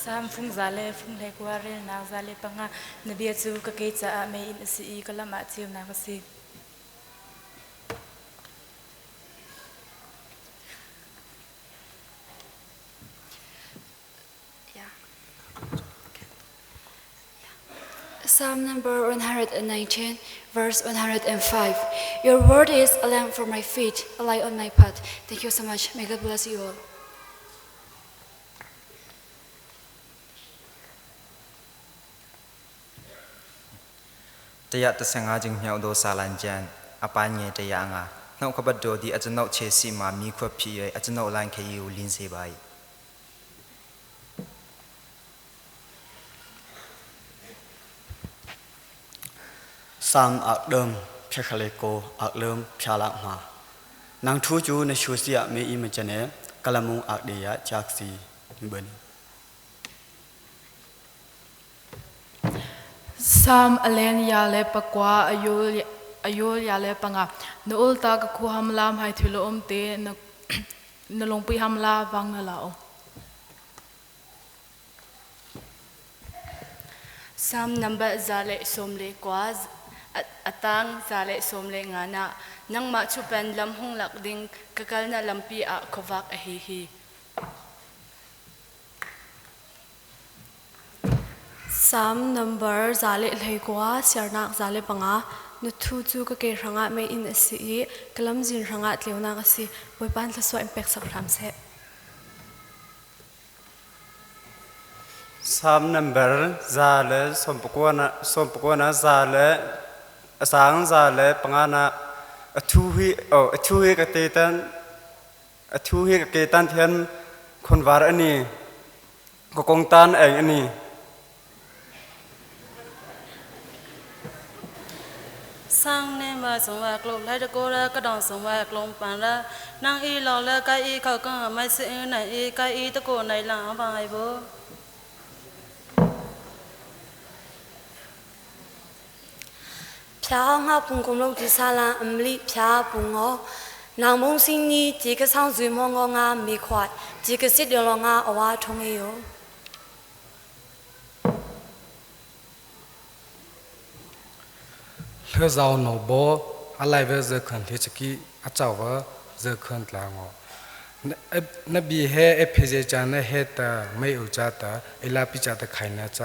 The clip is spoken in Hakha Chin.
Salm fung za le fung hlei kua relnak 105. Na bia cu ka ke caah meiinn a si i ka lam ah ceunak a si. Psalm number 119, verse 105. Your word is a lamp for my feet, a light on my path. Thank you so much. May God bless you all. 115ကြိမ်မြောက်သောစာလံကျမ်းအပိုင်းငယ်105နှုတ်ကပတ်တော်သည်အကျွန်ုပ်ခြေစီမှမိခွက်ဖြစ်၍အကျွန်ုပ်လိုင်းခရီးကိုလင်းစေပါ၏ Sam ak dum phekhale ko ak lum phyala ma nang thu chu na shu sia me i ma chane kalamung ak de ya chak si bani. Sam alen ya le pakwa ayul ayul ya le panga na ul ta ka khu ham lam hai thulo om te na na lungpui ham la wang na la o. Psalm number 119 atang 115 na nangmah chu pen lam hung lak ding ka kal na lampi ah khuavak a hi hi. Psalm number 119 siarnak 105. Na thu cu ka ke hrangah meiinn a si i ka lamzin hrangah tleunak a si. Bawipa thluachuah in pek sak hram seh. Psalm number 119 na za le asang 105 na athu hi oh athu hi ka te tan athu hi ka ke tan thian khonvar ani ka kong tan eng ani. sang ne ma song wa klom lai de ko la ka dong song wa klom pan la nang i lo la kai i khau ka mai se nai i kai i to ko nai la ba ai bo. 飘我半公路的沙拉唔里飘半我，南梦心里几个上水摸我啊没快，几个失掉了啊我冲哎哟。 လဇောင်းနောဘောအလိုက်ဝဲဇခွန်လေချကီအချောဝဇခွန်တလာငောနဘီဟဲအဖေဇေချာနဟေတမေဥချတာအလာပိချတာခိုင်နာချ